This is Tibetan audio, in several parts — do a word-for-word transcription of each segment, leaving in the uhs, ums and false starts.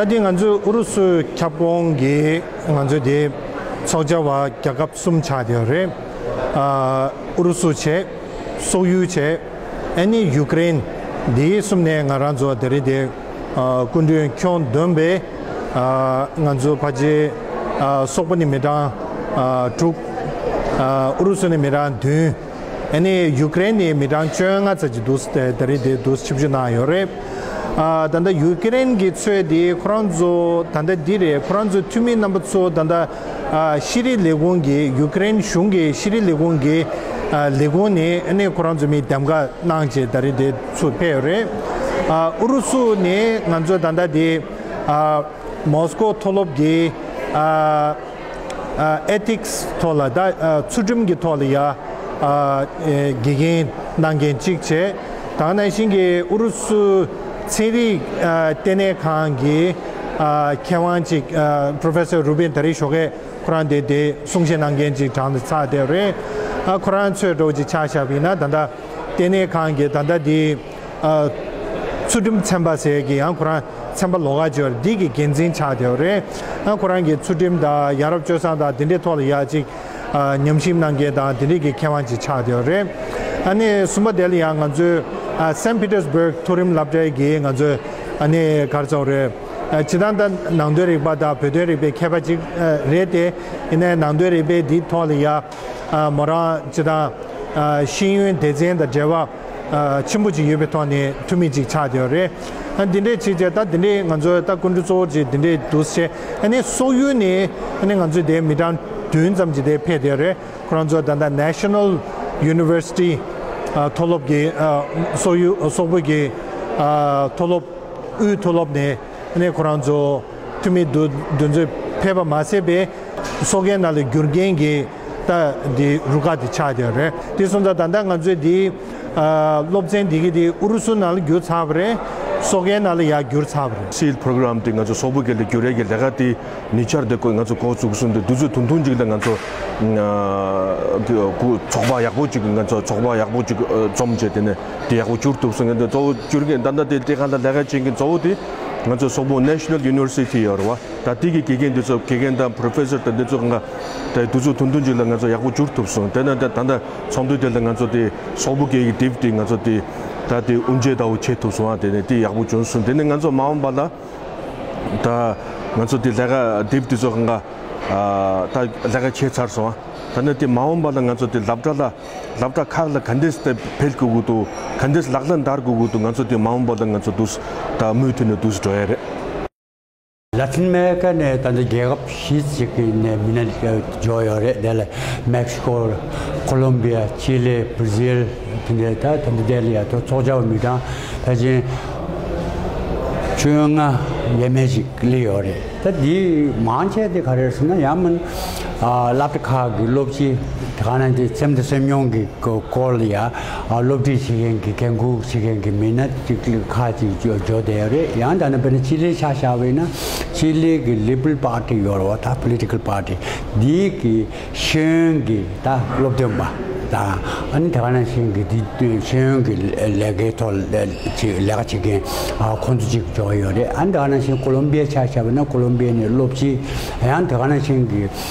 ད་དེ་ང་ཚོའི་ཨུ་རུ་སུའི་ཁྱབ་ཁོངས་ཀྱི་ང་ཚོའི་དེ་ཚོགས་བཅར་བ་རྒྱལ་ཁབ་གསུམ་ཆགས་བསྡད་ཡོད་རེད། ཨ། ཨུ་རུ་སུ་བྱས། སོག་ཡུལ་བྱས། ཨ་ནི་ཡུ་ཀེ་རེན། འདི་གསུམ་ནས་ང་རང་ཚོ་དེ་རིང་དེ། ཨ། སྐུ་མགྲོན་ཁྱོན་བསྡོམས་པས། ཨ། ང་ཚོ་ཕལ་ཆེར། ཨ། སོག་པོ་ནས་མི་གྲངས། ཨ། དྲུག་ཨ། ཨུ་རུ་སུ་ནས་མི་གྲངས་བདུན། ཨ་ནི་ཡུ་ཀེ་རེན་ནས་མི་གྲངས་བཅོ་ལྔ་ཙམ་ཅིག་འདུག་སེ་དེ་རིང་དེ་འདུག་སེ་ཆིབས་བསྒྱུར་གནང་ཡོད་རེད། ཨ། ད་ལྟ་ཡུ་ཀེ་རེན་གྱི་ཚོས་དེ་ཁོ་རང་ཚོ་ད་ལྟ་འདི་རེད། ཁོ་རང་ཚོའི་འཐུས་མི་རྣམ་པ་ཚོ་ད་ལྟ། ཨ། ཤེས་རིག་ལས་ཁུངས་ཀྱི་ཡུ་ཀེ་རེན་གཞུང་གི་ཤེས་རིག་ལས་ཁུངས་ཀྱི། ཨ། ལས་ཁུངས་ནས་ཨ་ནི་ཁོ་རང་ཚོ་མི་འདེམས་ཀ་གནང་བྱས་དེ་རིང་དེ་ཚུར་ཕེབས་ཡོད་རེད། ཨ། ཨུ་རུ་སུ་ནས་ང་ཚོ་ད་ལྟ་དེ། ཨ། མོ་སི་ཀོ་མཐོ་སློབ་ཀྱི། ཨ། ཨ། ཨེ་ཐིག་སི་ཐོག་ལ་ད། ཨ། ཚུལ་ཁྲིམས་ཀྱི་ཐོག་ལ་ཡ། ཨ། དགེ་རྒན་གནང་མཁན་གཅིག་བྱས། ད་ག་ནང་བཞིན་གྱི་ཨུ་རུ་སུ་ཚན་རིག་ཨ། ལྟེ་གནས་ཁང་གི། ཨ། མཁས་དབང་གཅིག་ཨ། Professor Rubin ད་རེས་ཞོགས་ཀས་ཁོ་རང་དེ་དེ་གསུང་བཤད་གནང་མཁན་གཅིག་གྲངས་དེ་ཚར་བསྡད་རེད། ཨ། ཁོ་རང་ཚོས་འགྲོ་གཅིག་ཆ་བཞག་པ་ཡིན་ན་ད་ལྟ་ལྟེ་གནས་ཁང་གི་ད་ལྟ་དེ། ཨ། ཚུལ་ཁྲིམས་ཚན་པ་ཟེར་གྱི་ཡང་ཁོ་རང་ཚན་པ་ལོགས་ཀ་ཅིག་ཡོད་རེད། འདི་གི་འགན་འཛིན་ཆགས་བསྡད་ཡོད་རེད། ཨ། ཁོ་རང་གི་ཚུལ་ཁྲིམས་དང་ཡ་རབས་སྤྱོད་བཟང་དང་འདི་འདྲའི་ཐོག་ལ་ཡ་ཅིག་ཨ། ཉམས་ཞིབ་གནང་མཁན་དང་འདི་འདྲའི་གི་མཁས་དབང་ཅིག་ཆགས་བསྡད་ཡོད་རེད། ཨ་ནི་གསུམ་པ་དེ་ལ་ཡང་ང་ཚོའི། ཨ། སེན་པི་ཏེར་སྦུག་མཐོ་རིམ་སློབ་གྲྭའི་གི་ང་ཚོའི། ཨ་ནི་ག་རེ་ཟེར་དགོས་རེད། ཨ། སྤྱིར་བཏང་ད་ནང་དོན་རིག་པ་དང་བོད་དོན་རིག་པའི་མཁས་པ་ཅིག་ཨ། རེད་དེ། ཡིན་ནའི་ནང་དོན་རིག་པའི་འདིའི་ཐོག་ལ་ཡ། ཨ། མོ་རང་སྤྱིར་བཏང་། ཨ། ཤེས་ཡོན་སྡེ་ཚན་དང་འབྲེལ་བ། ཨ། ཆེན་པོ་ཅིག་ཡོད་པའི་ཐོག་ནས་འཐུས་མི་ཅིག་ཆགས་བསྡད་ཡོད་རེད། ཨ། འདི་འདྲས་བྱས་བྱས་ད་འདི་འདྲས་ང་ཚོ་ད་སྐུ་མགྲོན་གཙོ་བོ་ཅིག་འདི་འདྲས་འདུག་སེ་བྱས། ཨ་ནི་སོག་ཡུལ་ནས་ཨ་ནི་ང་ཚོ་དེ་མི་གྲངས་བདུན་ཙམ་ཅིག་དེ་ཕེབས་བསྡད་ཡོད་རེད། ཁོ་རང་ཚོ་ད་ལྟ་National University ཨ། མཐོ་སློབ་ཀྱི། ཨ། སོག་ཡུལ་སོག་པོ་གི། ཨ། མཐོ་སློབ། དབུས་མཐོ་སློབ་ནས་ཨ་ནི་ཁོ་རང་ཚོ་འཐུས་མི་འདུ་འདུ་འཛོམས་ཕེབས་པ་མ་ཟད་པའི་སོག་རྒན་ནང་ལ་བསྒྱུར་མཁན་གྱི་ད་འདི་རུ་ཁག་དེ་ཆགས་བསྡད་ཡོད་རེད། དེ་སོང་ཙང་ད་ལྟ་ང་ཚོས་འདི། ཨ། སློབ་ཚན་འདི་གི་དེ་ཨུ་རུ་སུ་ནང་ལ་བསྒྱུར་ཚར་བ་རེད། སོག་རྒན་ནང་ལ་ཡར་བསྒྱུར་ཚར་བ་རེད། སིལ་པོ་རོ་གྷི་རམ་དེ་ང་ཚོ་སོག་པོ་སྐད་ལ་བསྒྱུར་ཡས་ཀྱི་ལས་ཀ་དེ་ཉེ་ཆར་དེ་ཀོ་ང་ཚོ་འགོ་བཙུགས་སོང་། དེ་དུས་ཚོད་ཐུང་ཐུང་ཅིག་ལ་ང་ཚོ། ཨ། དེ་གུ་ཚོགས་པ་ཡག་པོ་ཅིག་ང་ཚོ་ཚོགས་པ་ཡག་པོ་ཅིག་ཨ། འཛོམས་བྱས་དེ་ནས་དེ་ཡག་པོ་བསྒྱུར་ཐུབ་སོང་། ངས་དེ་གཙོ་བོ་བསྒྱུར་མཁན་ད་ལྟ་དེ་དེ་ག་ལ་ལས་ཀ་བྱེད་མཁན་གཙོ་བོ་དེ་ང་ཚོ་སོག་པོ་National University ཡོད་རེད་བ། ད་དེ་གི་དགེ་རྒན་དེ་ཚོ་དགེ་རྒན་དང་པོ་རོ་ཕེ་སར་དང་དེ་ཚོ་གང་ག་དེ་དུས་ཚོད་ཐུང་ཐུང་ཅིག་ལ་ང་ཚོ་ཡག་པོ་བསྒྱུར་ཐུབ་སོང་། དེ་ནས་ད་ད་ལྟ་ཚོགས་འདུ་དེ་ལ་ང་ཚོ་དེ་སོག་པོ་སྐད་ཀྱི་དེབ་དེ་ང་ཚོ་དེ་ད་དེ་དབུ་འབྱེད་ལྟ་བུ་བྱེད་ཐུབ་སོང་། ཨ། དེ་ནས་དེ་ཡག་པོ་བྱུང་སོང་། དེ་ནས་ང་ཚོ་མ་འོངས་པ་ལ་ད་ང་ཚོ་དེ་ལས་ཀ་དེབ་དེ་ཚོ་གང་ག་ཨ། ད་ལས་ཀ་བྱས་ཚར་སོང་། ཨ། ད་ནས་དེ་མ་འོངས་པ་ལ་ང་ཚོ་དེ་སློབ་གྲྭ་ལ་སློབ་གྲྭ་ཁག་ལ་ག་འདྲས་སེ་འཕེལ་དགོས་ཀྱི་འདུག་ག་འདྲས་སེ་ལག་ལེན་བསྟར་དགོས་ཀྱི་འདུག་ང་ཚོ་དེ་མ་འོངས་པ་ལ་ང་ཚོ་འདུག་ད་མུ་མཐུད་ནས་འདུག་འགྲོ་ཡ་རེད། ལ་ཏིན་ཨ་མེ་རི་ཀ་ནས་ད་ལྟ་རྒྱལ་ཁབ་བཞི་ཅིག་གི་ནས་མི་སྣ་འབྱོར་ཡོད་རེད། དེ་ལ་མེག་སི་ཀོ། ཁོ་ལོམ་བི་ཡ། ཅི་ལི། བྷར་ཛིལ། དེ་འདྲའི་ད་ད་ལྟ་དེ་ལ་ཡ་ད་ཚོགས་བཅར་བ་མི་གྲངས་ཕལ་ཆེར་བཅོ་ལྔ་ཡས་མས་ཅིག་སླེབས་ཡོད་རེད། ད་འདི་མང་ཆེ་དེ་ག་རེ་རེད་ཟེར་ན་ཡང་མིན། ཨ། སློབ་གྲྭ་ཁག་གི་སློབ་སྤྱི་དེ་ག་ནང་བཞིན་སེམས་དང་སེམས་མྱོང་གི་སྐོར་ལ་ཡ། ཨ། སློབ་ཁྲིད་བྱེད་མཁན་གྱི་འགན་འཁུར་བྱེད་མཁན་གྱི་མི་སྣ་ཅིག་ཁག་ཅིག་འབྱོར་བསྡད་ཡོད་རེད། ཡང་ད་ནི་དཔེར་ན་ཅི་ལི་ཆ་བཞག་པ་ཡིན་ན་ཅི་ལི་གི་ལི་བྷ་རལ་པར་ཊི་ཡོད་རེད་བ། ད་པོ་ལི་ཊི་ཀལ་པར་ཊི་འདི་གི་ཤེས་ཡོན་གྱི་ད་སློབ་སྟོན་པ་དང་། ཨ་ནི་དེ་ག་ནང་བཞིན་གྱི་འདི་ཤེས་ཡོན་གྱི་ལས་ཀའི་ཐོག་ལས་ཅིག་ལས་ཀ་བྱེད་མཁན། ཨ། ཁོང་ཚོ་ཅིག་འབྱོར་ཡོད་རེད། ཨ་ནི་དེ་ག་ནང་བཞིན་ཀོ་ལོམ་བི་ཡ་ཆ་བཞག་པ་ཡིན་ན་ཀོ་ལོམ་བི་ཡ་ནས་སློབ་སྤྱི། ཡང་དེ་ག་ནང་བཞིན་གྱི་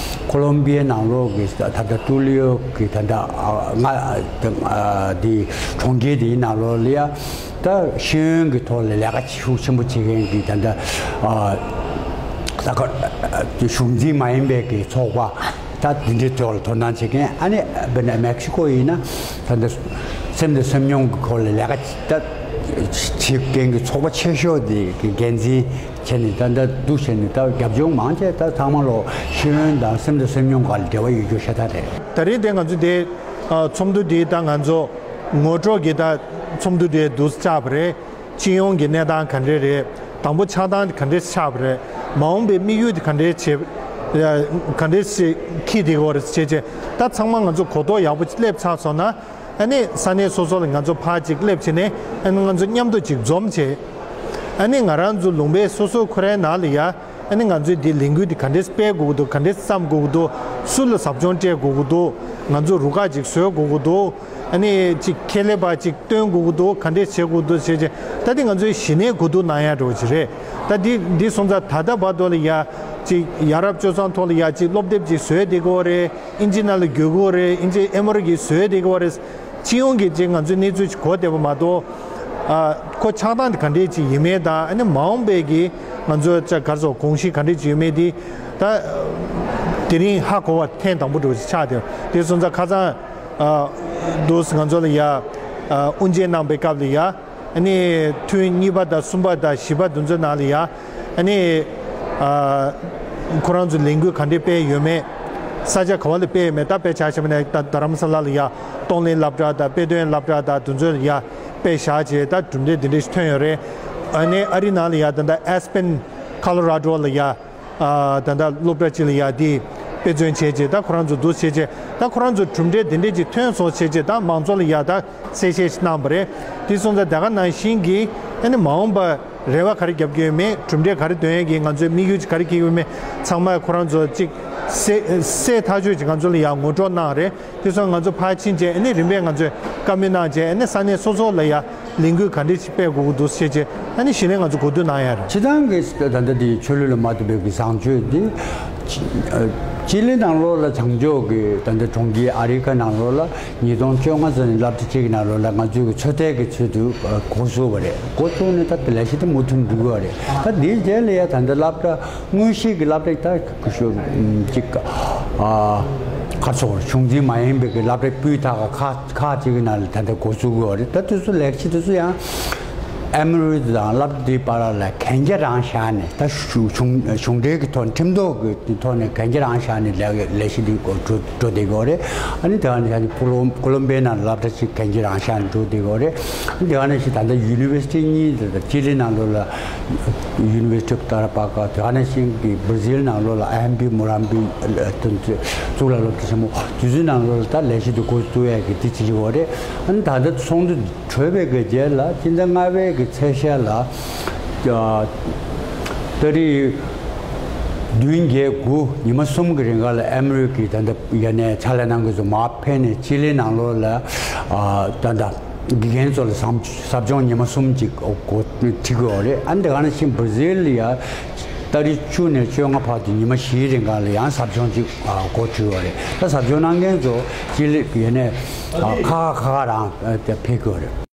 ཁོ་ལོམ་བི་ཡའི་ནང་ལོགས་ཀྱི་ད་ལྟ་ཏུ་ལིའོ་གི་ད་ལྟ་ང་ཨ་འདི་གྲོང་ཁྱེར་འདིའི་ནང་ལོགས་ལ་ཡ་ད་ཤེས་ཡོན་གྱི་ཐོག་ལ་ལས་ཀ་ཤུགས་ཆེན་པོ་བྱེད་མཁན་གྱི་ད་ལྟ་ཨ་ས་ཁ་གཞུང་འཛིན་མ་ཡིན་པའི་གི་ཚོགས་པ་ད་འདི་འདྲའི་ཐོག་ལ་དོ་སྣང་བྱེད་མཁན། ཨ་ནི་དཔེར་ན་མེག་སི་ཀོ་ཡིན་ན་ད་ལྟ་སེམས་དང་སེམས་མྱོང་གི་སྐོར་ལ་ལས་ཀ་ད་བྱེད་མཁན་གྱི་ཚོགས་པ་ཆེ་ཤོས་དེ་གི་འགན་འཛིན། བྱས་ནས་ད་ལྟ་འདུག་བྱས་ནས་ད་རྒྱབ་ལྗོངས་མང་ཆེ་ད་ཚང་མ་ལོ་ཤེས་ཡོན་དང་སེམས་དང་སེམས་མྱོང་སྒང་ལ་འབྲེལ་བ་ཡོད་རྒྱུ་ཤ་སྟག་རེད། ད་རེས་དེ་ང་ཚོ་དེ་ཨ་ཚོགས་འདུ་འདི་ད་ང་ཚོ་ངོ་སྤྲོད་ཀྱི་ད་ཚོགས་འདུ་དེ་འདུག་བཅར་བ་རེད། སྤྱི་ཡོངས་ཀྱི་གནས་སྟངས་ག་འདྲས་རེད། དང་པོ་ཆགས་སྟངས་ག་འདྲས་ཆགས་པ་རེད། མ་འོངས་པའི་དམིགས་ཡུལ་དེ་ག་འདྲས་བྱེད། ག་འདྲས་ཤིག་འཁྱེར་བསྡད་ཡོད་རེད་ཅེས་བྱས་ད་ཚང་མ་ང་ཚོ་གོ་རྟོགས་ཡག་པོ་སླེབས་ཚར་སོང་ན། ཨ་ནི་ས་གནས་སོ་སོ་ལ་ང་ཚོ་ཕར་ཅིག་སླེབས་བྱས་ནས་ཨ་ནི་ང་ཚོ་མཉམ་དུ་ཅིག་འཛོམས་བྱས། ཨ་ནི་ང་རང་ཚོ་ལུང་པའི་སོ་སོའི་ཁོ་རའི་ནང་ལ་ཡ་ ཨ་ནི་ང་ཚོས་འདི་ལས་འགུལ་འདི་ག་འདྲས་སྤེལ་དགོས་ཀྱི་འདུག་ག་འདྲས་བརྩམ་དགོས་ཀྱི་འདུག་སུ་ལ་ཟབ་སྦྱོང་སྤྲད་དགོས་ཀྱི་འདུག་ང་ཚོ་རུ་ཁག་ཅིག་བཟོས་དགོས་ཀྱི་འདུག་ཨ་ནི་ཅིག་ཁྱད་ལས་པ་ཅིག་སྟོན་དགོས་ཀྱི་འདུག་ག་འདྲས་བྱེད་དགོས་ཀྱི་འདུག་བྱས་རྗེས་ད་འདི་ང་ཚོའི་གཞི་ནས་གོ་བསྡུར་གནང་ཡ་འདྲ་བོ་ཅིག་རེད། ད་འདི་འདི་སོང་ཙང་ད་ལྟ་བར་དུ་ལ་ཡ་ཅིག་ཡ་རབས་སྤྱོད་བཟང་ཐོག་ལ་ཡ་ཅིག་སློབ་དེབ་ཅིག་བཟོས་བསྡད་ཀྱི་ཡོད་རེད། ཨིན་ཇི་ནང་ལ་བསྒྱུར་གྱི་ཡོད་རེད། ཨིན་ཇི་ཨེ་མོ་རི་གིས་བཟོས་བསྡད་ཀྱི་ཡོད་རེད། སྤྱི་ཡོངས་ཀྱི་ཅིག་ང་ཚོའི་གནས་ཚུལ་ཅིག་གོ་བསྡད་པ་མ་གཏོགས། ཨ། ཁོ་ཆགས་སྟངས་དེ་ག་འདྲས་ཅིག་ཡིན་མིན་དང་ཨ་ནི་མ་འོངས་པའི་གི་ང་ཚོའི་ཅག་ག་རེ་ཟེར་དགོངས་གཞི་ག་འདྲས་ཅིག་ཡོད་མེད་དེ་ད་དེ་རིང་ཧ་གོ་བ་ཐེངས་དང་པོ་འདྲ་བོ་ཞིག་ཆགས་བསྡད་ཡོད། དེ་སོང་ཙང་ཁ་སང་། ཨ། འདུག་སེ་ང་ཚོ་ལ་ཡ། ཨ། དབུ་འབྱེད་གནང་པའི་སྐབས་ལ་ཡ། ཨ་ནི་ཐུན་གཉིས་པ་དང་གསུམ་པ་དང་བཞི་པ་དེ་ཚོའི་ནང་ལ་ཡ། ཨ་ནི། ཨ། ཁོ་རང་ཚོ་ལས་འགུལ་ག་འདྲས་སྤེལ་ཡོད་མེད། ས་ཆ་ག་བ་ལ་སྤེལ་ཡོད་མེད། ད་དཔེ་ཆ་བཞག་པ་ན་ད་རྡ་རམ་ས་ལ་ལ་ཡ་གཏོང་ལེན་སློབ་གྲྭ་དང་དཔེ་སྟོན་སློབ་གྲྭ་དང་དེ་ཚོ་ལ་ཡ་དཔེ་བཞག་བྱས་ད་གྲུབ་འབྲས་འདི་འདྲས་ཞིག་ཐོན་ཡོད་རེད། ཨ་ནི་ཨ་རི་ནང་ལ་ཡ་ད་ལྟ་ཨེ་སི་པེན་ཁ་ལོ་ར་ཌོ་ལ་ཡ། ཨ། ད་ལྟ་སློབ་གྲྭ་གཅིག་ལ་ཡ་དེ་དཔེ་མཚོན་བྱས་རྗེས་ད་ཁོ་རང་ཚོ་འདུག་བྱས་རྗེས་ད་ཁོ་རང་ཚོ་གྲུབ་འབྲས་དེ་འདྲས་ཅིག་ཐོན་སོང་བྱས་རྗེས་ད་མང་ཚོགས་ལ་ཡ་ད་གསལ་བཤད་ཞིག་གནང་བ་རེད། དེ་སོང་ཙང་དེ་ག་ནང་བཞིན་གྱི་ཨ་ནི་མ་འོངས་པ་རེ་བ་ག་རེ་རྒྱབ་ཀྱི་ཡོད་མེད། གྲུབ་འབྲས་ག་རེ་འདོན་ཡས་ཀྱི་ང་ཚོའི་དམིགས་ཡུལ་ཅིག་ག་རེ་འཁྱེར་གྱི་ཡོད་མེད་ཚང་མ་ཁོ་རང་ཚོ་ཅིག་གསལ་གསལ་ཐག་ཆོད་ཅིག་ང་ཚོ་ལ་ཡ་ངོ་སྤྲོད་གནང་རེད། དེ་སོང་ང་ཚོ་ཕར་ཕྱིན་བྱས་ཨ་ནི་རིམ་པས་ང་ཚོས་བཀའ་མོལ་གནང་བྱས་ཨ་ནི་ས་གནས་སོ་སོ་ལ་ཡ་ལས་འགུལ་ག་འདྲས་ཅིག་སྤེལ་དགོས་ཀྱི་འདུག་ཟེར་བྱས་ཨ་ནི་གཞི་ནས་ང་ཚོ་གོ་བསྡུར་གནང་ཡ་རེད། སྤྱིར་བཏང་གི་ད་ལྟ་འདི་ཆོས་ལུགས་ལ་མ་ལྟོས་པའི་གི་བཟང་སྤྱོད་འདི་ཅི་ཨ་ཅི་ལི་ནང་ལོགས་ལ་བྱང་ཕྱོགས་ཀྱི་ད་ལྟ་གྲོང་ཁྱེར་ཨ་རི་ཁ་ནང་ལོགས་ལ་ཉིས་སྟོང་བཅོ་ལྔ་ཙམ་ནས་སློབ་གྲྭ་གཅིག་གི་ནང་ལོགས་ལ་ང་ཚོའི་གི་ཚོད་ལྟའི་གི་ཚུལ་དུ་འགོ་བཙུགས་པ་རེད། འགོ་བཙུགས་ནས་ད་ལས་གཞི་དེ་མུ་མཐུད་འགྲོ་གི་ཡོད་རེད། ད་འདིའི་རྗེས་ལ་ཡ་ད་ལྟ་སློབ་གྲྭ་དངོས་གཞི་གི་སློབ་གྲྭ་ད་ཅིག་ཨ་ཁ་ཚོར་གཞུང་འཛིན་མ་ཡིན་པའི་གི་སློབ་གྲྭ་སྤུས་དག་ཁག་ཁག་ཅིག་གི་ནང་ལ་ད་ལྟ་འགོ་བཙུགས་ཡོད་རེད། ད་དེ་ཚོ་ལས་གཞི་དེ་ཚོ་ཡང་ཨེ་མོ་རི་དང་སློབ་གྲྭ་དེའི་བར་ལ་གན་རྒྱ་རང་བཞག་ནས་ད་གཞུང་གཞུང་གཞུང་འབྲེལ་གི་ཐོག་ཁྲིམས་ཐོག་གི་ཐོག་ནས་གན་རྒྱ་རང་བཞག་ནས་ལས་ལས་གཞི་དེ་འགོ་འགྲོ་འགྲོ་བསྡད་ཡོད་རེད། ཨ་ནི་དེ་ག་ནས་ཀོ་ལོམ་ཀོ་ལོམ་བྷི་ཡའི་ནང་སློབ་གྲྭ་ཅིག་གན་རྒྱ་རང་བཞག་ནས་འགྲོ་བསྡད་ཡོད་རེད། ཨ་ནི་དེ་ག་ནས་ཤིག་ད་ལྟ་ཡུ་ནི་ཝར་སི་ཊི་གཉིས་དེ་ད་ཅི་ལི་ནང་ལོགས་ལ་ཡུ་ནི་ཝར་སི་ཊི་ཨོཕ་ཏ་ར་པ་ཀ། དེ་ག་ནས་ཤིག་གི་བྷར་ཛིལ་ནང་ལོགས་ལ་ཨེ་ཨེམ་པི་མོ་རམ་པི་གཙུག་ལག་སློབ་གྲྭ་ཆེན་མོ་དེ་ཚོའི་ནང་ལོགས་ལ་ད་ལས་གཞི་དེ་འགོ་བཙུགས་ཡས་ཀྱི་དེ་བྱེད་ཀྱི་ཡོད་རེད། ཨ་ནི་ད་ལྟ་ཚོགས་འདུ་གྲོལ་བའི་གི་རྗེས་ལ་སྤྱི་ཟླ་ལྔ་པའི་གི་ཚེས་ཤར་ལ་ཨ་ཏ་རིག་བདུན་བརྒྱད་དགུ་ཉི་མ་གསུམ་གི་རིང་ག་ལ་ཨ་མི་རི་ཀའི་ད་ལྟ་ཡ་ནས་ཕྱག་ལས་གནང་མཁན་ཚོ་མར་ཕེབས་ནས་ཅི་ལི་ནང་ལོགས་ལ་ཨ་ད་ལྟ་དགེ་རྒན་ཚོ་ལ་ཟབ་ཟབ་སྦྱོང་ཉི་མ་གསུམ་ཅིག་འགོ་ཁྲིད་ཀྱི་ཡོད་རེད། ཨ་ནི་དེ་ག་ནང་བཞིན་བྷར་ཛིལ་ལ་ཡ་ཏ་རིག་བཅུ་ནས་བཅོ་ལྔ་བར་དུ་ཉི་མ་བཞིའི་རིང་ག་ལ་ཡང་ཟབ་སྦྱོང་ཅིག་འགོ་ཁྲིད་ཀྱི་ཡོད་རེད། ད་ཟབ་སྦྱོང་གནང་མཁན་ཚོ་ཅི་ལི་ཡ་ནས་ཁ་ཁ་ཁ་ཁ་རང་ཕེབས་ཀྱི་ཡོད་རེད།